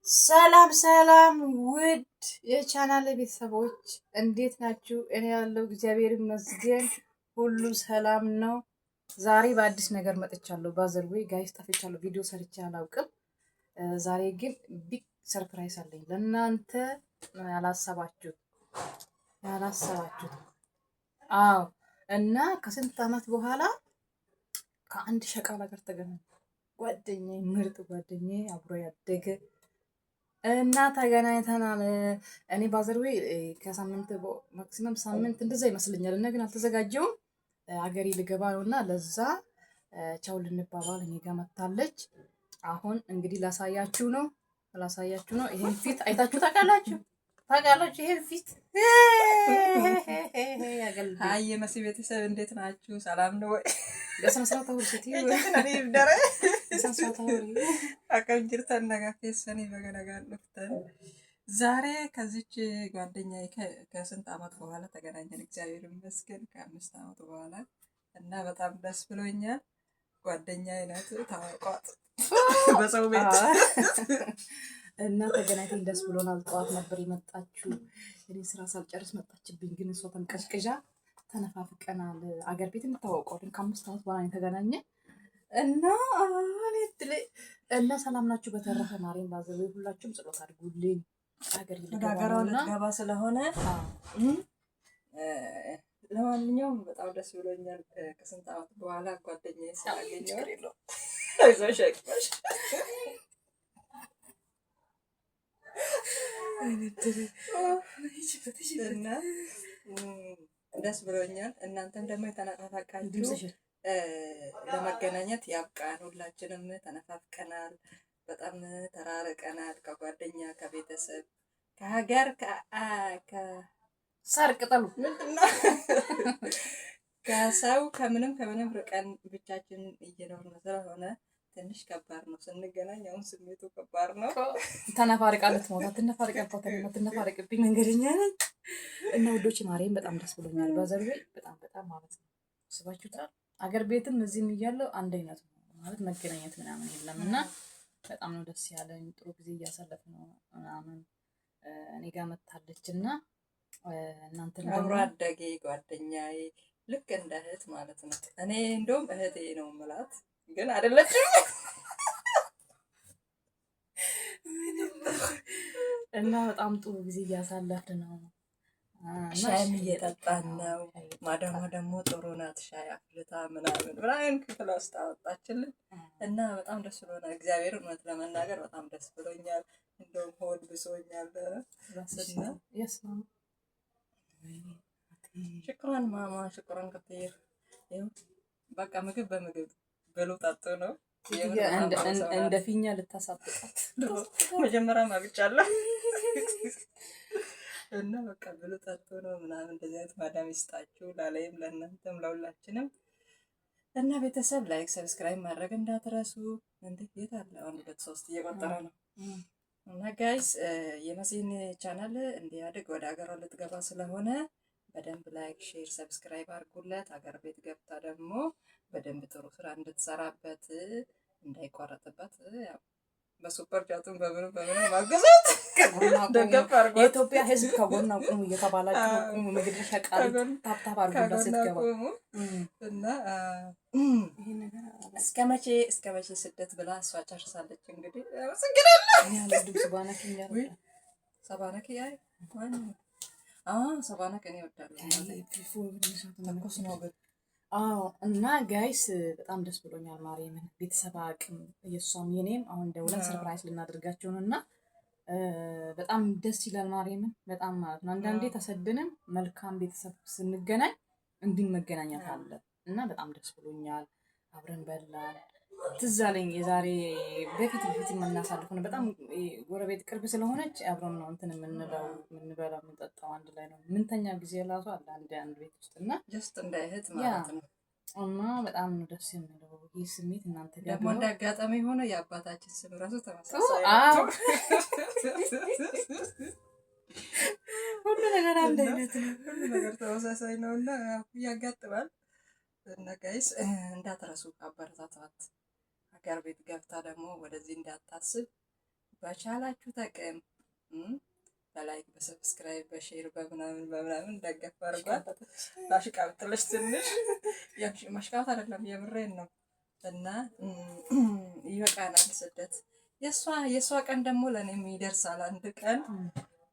ሰላም ሰላም ውድ የቻናል ቤተሰቦች እንዴት ናችሁ? እኔ ያለው እግዚአብሔር ይመስገን ሁሉ ሰላም ነው። ዛሬ በአዲስ ነገር መጥቻለሁ። By the way guys ጠፍቻለሁ፣ ቪዲዮ ሰርቼ አላውቅም። ዛሬ ግን big surprise አለኝ ለእናንተ ያላሰባችሁት ያላሰባችሁት። አዎ፣ እና ከስንት ዓመት በኋላ ከአንድ ሸቃላ ጋር ተገናኘን። ጓደኛዬ፣ ምርጥ ጓደኛዬ፣ አብሮ ያደገ እና ተገናኝተናል። እኔ by the way ከሳምንት maximum ሳምንት እንደዛ ይመስለኛል እና ግን አልተዘጋጀውም። አገሬ ልገባ ነው እና ለዛ ቻው ልንባባል እኔ ጋር መታለች። አሁን እንግዲህ ላሳያችሁ ነው። ይሄን ፊት አይታችሁ ታውቃላችሁ? ይሄን ፊት። Hi የመሲ ቤተሰብ፣ እንዴት ናችሁ? ሰላም ነው ወይ? በስነ ስርዓት አውሪ ሴትዮ፣ በስነ ስርዓት አውሪ። Akkam jirtan? Nagaa keessanii? Baga nagaan dhuftan። ዛሬ ከዚች ጓደኛዬ ከስንት ዓመት በኋላ ተገናኘን። እግዚአብሔር ይመስገን ከ5 ዓመት በኋላ እና በጣም ደስ ብሎኛል። ጓደኛዬ ናት፣ ታወቋት በሰው ቤት። እና ተገናኝተን ደስ ብሎናል። ጠዋት ነበር የመጣችው። እኔ ስራ ሳልጨርስ መጣችብኝ፣ ግን እሷ ተንቀሽቅዣ ተነፋፍቀናል። አገር ቤት እንታወቀዋለን። ከ5 ዓመት በኋላ የተገናኘ እና ሰላም ናችሁ? በተረፈ ማርያም by the way ሁላችሁም ጸሎት አድርጉልኝ። ሀገር ወደ ሀገሯ ልትገባ ስለሆነ ለማንኛውም በጣም ደስ ብሎኛል። ከስንት ዓመት በኋላ ጓደኛዬ ስላገኘኋት። አይዞሽ፣ አይቅማሽ። እና ደስ ብሎኛል። እናንተም ደግሞ የተነፋፈቃችሁ ለመገናኘት ያብቃን። ሁላችንም ተነፋፍቀናል፣ በጣም ተራርቀናል። ከጓደኛ፣ ከቤተሰብ፣ ከሀገር፣ ሳር ቅጠሉ። ምንድነው፣ ከሰው፣ ከምንም ከምንም ርቀን ብቻችን እየኖርን ስለሆነ ትንሽ ከባድ ነው ስንገናኝ። አሁን ስሜቱ ከባድ ነው። ተነፋርቃ ልትሞታ ትነፋርቅ፣ ትነፋርቅብኝ መንገደኛ ነኝ። እና ውዶች ማርያም በጣም ደስ ብሎኛል። By the way በጣም በጣም ማለት ነው። ስባችሁታል። አገር ቤትም እዚህም እያለው አንድ አይነት ነው ማለት መገናኘት ምናምን የለም እና በጣም ነው ደስ ያለኝ። ጥሩ ጊዜ እያሳለፍ ነው ምናምን። እኔ ጋር መታለች እና እናንተ አብሮ አደጌ ጓደኛዬ፣ ልክ እንደ እህት ማለት ነው። እኔ እንደውም እህቴ ነው የምላት ግን አይደለችም። እና በጣም ጥሩ ጊዜ እያሳለፍን ነው። ሻይም እየጠጣን ነው። ማዳሟ ደግሞ ጥሩ ናት። ሻይ አፍልታ ምናምን ምናምን ክፍል ውስጥ አወጣችልን እና በጣም ደስ ብሎናል። እግዚአብሔር እውነት ለመናገር በጣም ደስ ብሎኛል። እንደውም ሆድ ብሶኛል። እና شكرا ماما، شكرا كثير። በቃ ምግብ በምግብ ብሉ ጠጡ ነው። እንደ ፊኛ ልታሳብቃት። መጀመሪያ ማግጫለሁ እና በቃ ብሉ ጠጡ ነው ምናምን። እንደዚህ አይነት ማዳም ይስጣችሁ ላላይም ለእናንተም ለሁላችንም። እና ቤተሰብ like subscribe ማድረግ እንዳትረሱ። እንዴ የት አለ? አንድ ሁለት ሶስት እየቆጠረ ነው። እና guys የመሲን ቻናል እንዲያድግ ወደ ሀገሯ ልትገባ ስለሆነ በደንብ like፣ share፣ subscribe አድርጉለት። ሀገር ቤት ገብታ ደግሞ በደንብ ጥሩ ስራ እንድትሰራበት እንዳይቋረጥበት ያው በ super chat ኡን በምኑ በምኑ ማገዛት ደገፍ አድርጓት። የኢትዮጵያ ሕዝብ ከጎኗ ቁሙ እየተባላችሁ ቁሙ። ምግብ ሸቃሪ tap tap አድርጉላት ስትገባ። ቁሙ እና እስከ መቼ እስከ መቼ ስደት ብላ እሷ ጨርሳለች። እንግዲህ አመሰግናለሁ። ሰባነክ ያይ ሰባነክ እኔ እወዳለሁ። ትኩስ ነው ግን። አዎ፣ እና guys በጣም ደስ ብሎኛል። ማርያምን ቤተሰብ አቅም የእሷም የኔም አሁን ደውለን surprise ልናደርጋቸው ነው እና በጣም ደስ ይላል። ማርያምን በጣም ማለት ነው። አንዳንዴ ተሰድንም መልካም ቤተሰብ ስንገናኝ እንዲህ መገናኘት አለ እና በጣም ደስ ብሎኛል። አብረን በላን። ትዝ አለኝ የዛሬ በፊት በፊት የምናሳልፈው ነው። በጣም ጎረቤት ቅርብ ስለሆነች አብረን ነው እንትን የምንለው፣ የምንበላው፣ የምንጠጣው አንድ ላይ ነው። ምንተኛ ጊዜ ራሱ አለ አንድ አንድ ቤት ውስጥ እና Just እንደ እህት ማለት ነው። እና በጣም ነው ደስ የሚለው ይህ ስሜት እናንተ ጋር ደግሞ እንደ አጋጣሚ ሆኖ የአባታችን ስም ራሱ ተመሳሳይ አዎ። ነው። ሁሉ ነገር አንድ አይነት ነው። ሁሉ ነገር ተመሳሳይ ነው እና ያጋጥማል። እና guys እንዳትረሱ አበረታቷት። ሀገር ቤት ገብታ ደግሞ ወደዚህ እንዳታስብ። በቻላችሁ አቅም በ like፣ በ subscribe፣ በ share፣ በምናምን በምናምን ደገፍ አድርጓት። ላሽቃብጥልሽ ትንሽ ማሽቃበጥ አይደለም፣ የምሬን ነው። እና ይበቃናል ስደት። የእሷ ቀን ደግሞ ለእኔም ይደርሳል አንድ ቀን።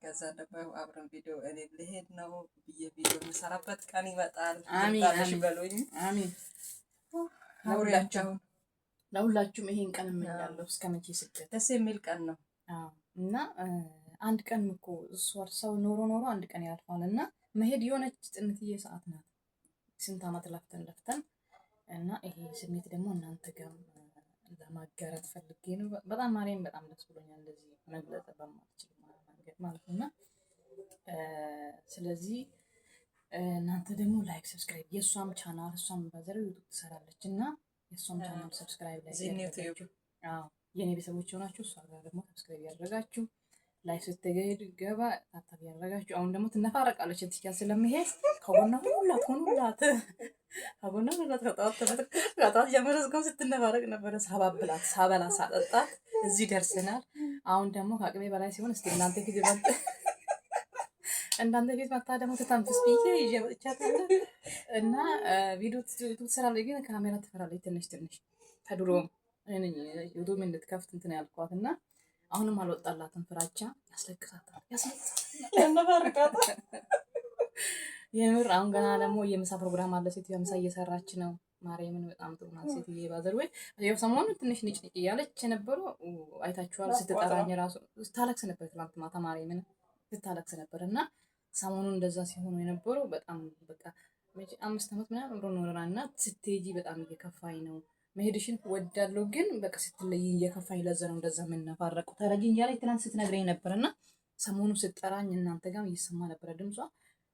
ከዛ ደግሞ አብረን ቪዲዮ እኔ ልሄድ ነው ብዬ ቪዲዮ የምሰራበት ቀን ይመጣል። አሚን። ይምጣልሽ በሉኝ። አሚን። አውሪያቸው። ለሁላችሁም ይሄን ቀን እመኛለሁ። እስከ መቼ ስደት? ደስ የሚል ቀን ነው። አዎ። እና አንድ ቀን እኮ እሷ ሰው ኖሮ ኖሮ አንድ ቀን ያልፋል እና መሄድ የሆነች ጥንትዬ ሰዓት ናት። ስንት ዓመት ለፍተን ለፍተን እና ይሄ ስሜት ደግሞ እናንተ ጋር ለማጋራት ፈልጌ ነው። በጣም ማርያም በጣም ደስ ብሎኛል፣ እንደዚህ መግለጽ በማልችል መንገድ ማለት ነው። እና ስለዚህ እናንተ ደግሞ like፣ subscribe፣ የእሷም ቻናል፣ እሷም ባዘረው YouTube ትሰራለች እና የእሷም channel subscribe like ዚኒ ያደረጋችሁ፣ አዎ፣ የእኔ ቤተሰቦች የሆናችሁ እሷ ጋር ደግሞ subscribe ያደረጋችሁ፣ live ስትገባ tap tap ያደረጋችሁ። አሁን ደግሞ ትነፋረቃለች እትያ ስለምሄድ ከጎኗ ሁላት ሆኑላት፣ ከጎኗ ሁላት። ከጠዋት ጀምሮ እስካሁን ስትነፋረቅ ነበረ። ሳባብላት፣ ሳበላ፣ ሳጠጣት እዚህ ደርሰናል። አሁን ደግሞ ከአቅሜ በላይ ሲሆን እስቲ እናንተ ፊት መታ ደግሞ ትተንፍስ ብዬ ይዤ መጥቻታለሁ። እና ቪዲዮ ትሰራለች፣ ግን ካሜራ ትፈራለች ትንሽ ትንሽ። ከድሮም እኔ ነኝ YouTube እንድትከፍት እንትን ያልኳት እና አሁንም አልወጣላትም። ፍራቻ ያስለቅሳታል፣ ያስለቅሳታል። ያነፋርቃታል። የምር አሁን ገና ደግሞ የምሳ ፕሮግራም አለ። ሴትዮዋ ምሳ እየሰራች ነው። ማርያምን በጣም ጥሩ ናት ሴትዬ። ባዘር ወይ ያው ሰሞኑን ትንሽ ንጭ ንጭ እያለች የነበረው አይታችኋል። ስትጠራኝ ራሱ ስታለቅስ ነበር። ትላንት ማታ ማርያምን ስታለቅስ ነበር። እና ሰሞኑን እንደዛ ሲሆኑ የነበረው በጣም በቃ መቼ 5 ዓመት ምናምን አብሮ ኖረናል እና ስትሄጂ በጣም እየከፋኝ ነው፣ መሄድሽን ወዳለሁ ግን በቃ ስትለይኝ እየከፋኝ፣ ለዛ ነው እንደዛ የምነፋረቀው፣ ተረጂኝ እያለች ትናንት ስትነግረኝ ነበር። እና ሰሞኑ ስትጠራኝ እናንተ ጋርም እየሰማ ነበረ ድምጿ፣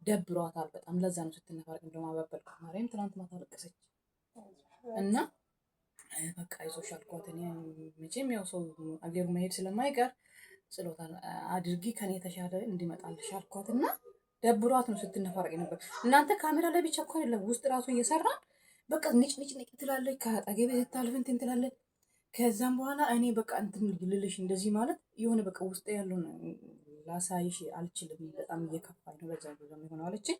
ደብሯታል በጣም። ለዛ ነው ስትነፋረቅ። እንደውም አባበልኳት። ማርያም ትናንት ማታ አለቀሰች እና በቃ አይዞሽ አልኳት። እኔ መቼም ያው ሰው አገሩ መሄድ ስለማይቀር ጸሎት አድርጊ፣ ከኔ የተሻለ እንዲመጣልሽ አልኳት። እና ደብሯት ነው ስትነፋረቅ ነበር። እናንተ ካሜራ ላይ ብቻ እኮ አይደለም፣ ውስጥ ራሱ እየሰራን በቃ ንጭ ንጭ ንጭ ትላለች፣ ከአጠገቤ ስታልፍ እንትን ትላለች። ከዛም በኋላ እኔ በቃ እንትን ልልሽ እንደዚህ ማለት የሆነ በቃ ውስጥ ያለውን ላሳይሽ አልችልም፣ በጣም እየከፋኝ ነው፣ በዛ በዛ የሆነው አለችኝ።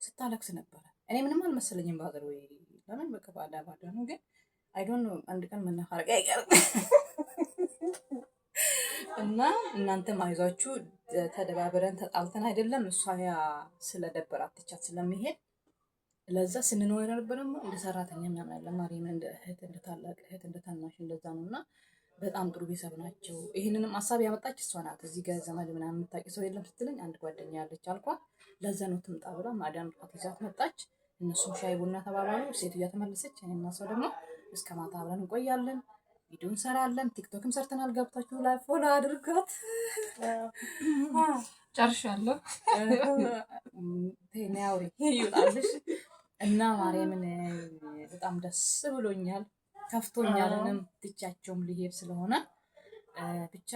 ስታለቅስ ነበረ። እኔ ምንም አልመሰለኝም። ባዘር ወይ ለምን በቃ ባዳ ባዳ ነው፣ ግን I don't know፣ አንድ ቀን መነፋረቅ አይቀርም። እና እናንተም አይዟችሁ፣ ተደባብረን ተጣልተን አይደለም። እሷ ያ ስለደበራት ትቻት ስለሚሄድ ለዛ ስንኖር የነበረ ደግሞ እንደ ሰራተኛ ምናምን አለ ማርያምን እንደ እህት፣ እንደ ታላቅ እህት፣ እንደ ታናሽ እንደዛ ነው። እና በጣም ጥሩ ቤተሰብ ናቸው። ይህንንም ሀሳብ ያመጣች እሷ ናት። እዚህ ጋር ዘመድ ምናምን የምታውቂ ሰው የለም ስትለኝ አንድ ጓደኛ ያለች አልኳት። ለዛ ነው ትምጣ ብላ ማዳም ጧት ይዛት መጣች። እነሱም ሻይ ቡና ተባባሉ። ሴትዮዋ ተመለሰች። እኔና ሰው ደግሞ እስከ ማታ አብረን እንቆያለን። ቪዲዮ እንሰራለን። TikTok ም ሰርተናል። ገብታችሁ ላይ follow አድርጓት። ጨርሻለሁ። አውሪ ይውጣልሽ። እና ማርያምን በጣም ደስ ብሎኛል። ከፍቶኛልንም ትቻቸውም ልሄድ ስለሆነ ብቻ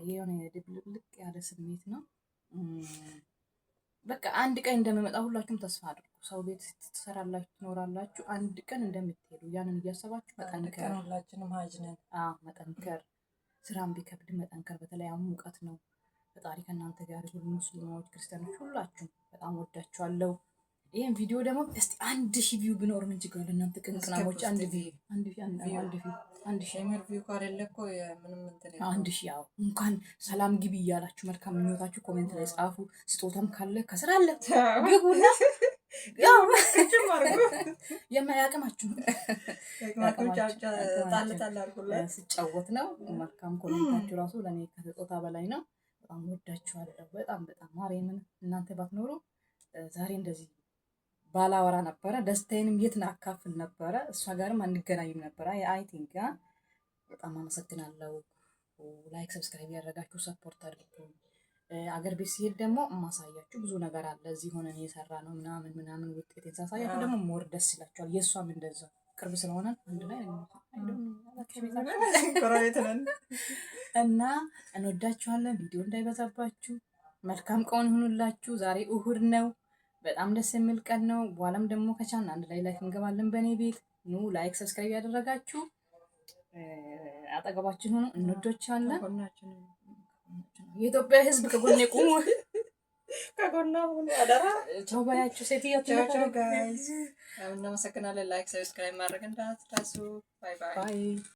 የሆነ ድብልቅልቅ ያለ ስሜት ነው። በቃ አንድ ቀን እንደምመጣ ሁላችሁም ተስፋ አድርጉ። ሰው ቤት ትሰራላችሁ፣ ትኖራላችሁ። አንድ ቀን እንደምትሄዱ ያንን እያሰባችሁ አንድ መጠንከር፣ ቀን ሁላችንም ሀጅ ነን። አዎ መጠንከር፣ ስራም ቢከብድ መጠንከር። በተለይ አሁን ሙቀት ነው። ፈጣሪ ከእናንተ ጋር ይሁን። ሙስሊሞች፣ ክርስቲያኖች ሁላችሁም በጣም ወዳችኋለሁ። ይህን ቪዲዮ ደግሞ እስቲ 1000 view ቢኖር ምን ችግር አለ? እናንተ ቅንቅናሞች 1 view፣ 1 view፣ 1 view፣ 1000። የምር view ካሌለ እኮ ምንም እንትን የለውም። 1000፣ ያው እንኳን ሰላም ግቢ እያላችሁ መልካም ምኞታችሁ comment ላይ ጻፉ። ስጦታም ካለ ከስራ አለ ግቡና ያው ቅጭም አድርጎ የማያቅማችሁ ጣል ጣል አድርጎላት ስጫወት ነው። መልካም comment ኣችሁ ራሱ ለእኔ ከስጦታ በላይ ነው። በጣም ወዳችኋለሁ። በጣም በጣም ማርያምን እናንተ ባትኖሩ ዛሬ እንደዚህ ባላወራ ነበረ። ደስታዬንም የት አካፍል ነበረ። እሷ ጋርም አንገናኝም ነበረ። የ I think በጣም አመሰግናለሁ። Like፣ subscribe ያደረጋችሁ support አድርጉ። አገር ቤት ሲሄድ ደግሞ የማሳያችሁ ብዙ ነገር አለ። እዚህ ሆነን የሰራ ነው ምናምን ምናምን ውጤት ሳሳያችሁ ደግሞ more ደስ ይላችኋል። የእሷም እንደዛ ቅርብ ስለሆነ አንድ ላይ ጎረቤት ነን። እና እንወዳችኋለን። ቪዲዮ እንዳይበዛባችሁ መልካም ቀን ይሁንላችሁ። ዛሬ እሁድ ነው። በጣም ደስ የሚል ቀን ነው። በኋላም ደግሞ ከቻልን አንድ ላይ live እንገባለን በእኔ ቤት። ኑ like፣ subscribe ያደረጋችሁ አጠገባችን ሆኖ እንወዶቻለን። ጎናችን የኢትዮጵያ ሕዝብ ከጎኔ ቁሙ። ከጎኗ ሁኑ አደራ። ቻው ባያችሁ ሴትዮ። ቻው ቻው guys፣ እናመሰግናለን። Like subscribe ማድረግ እንዳትረሱ። Bye bye። Bye.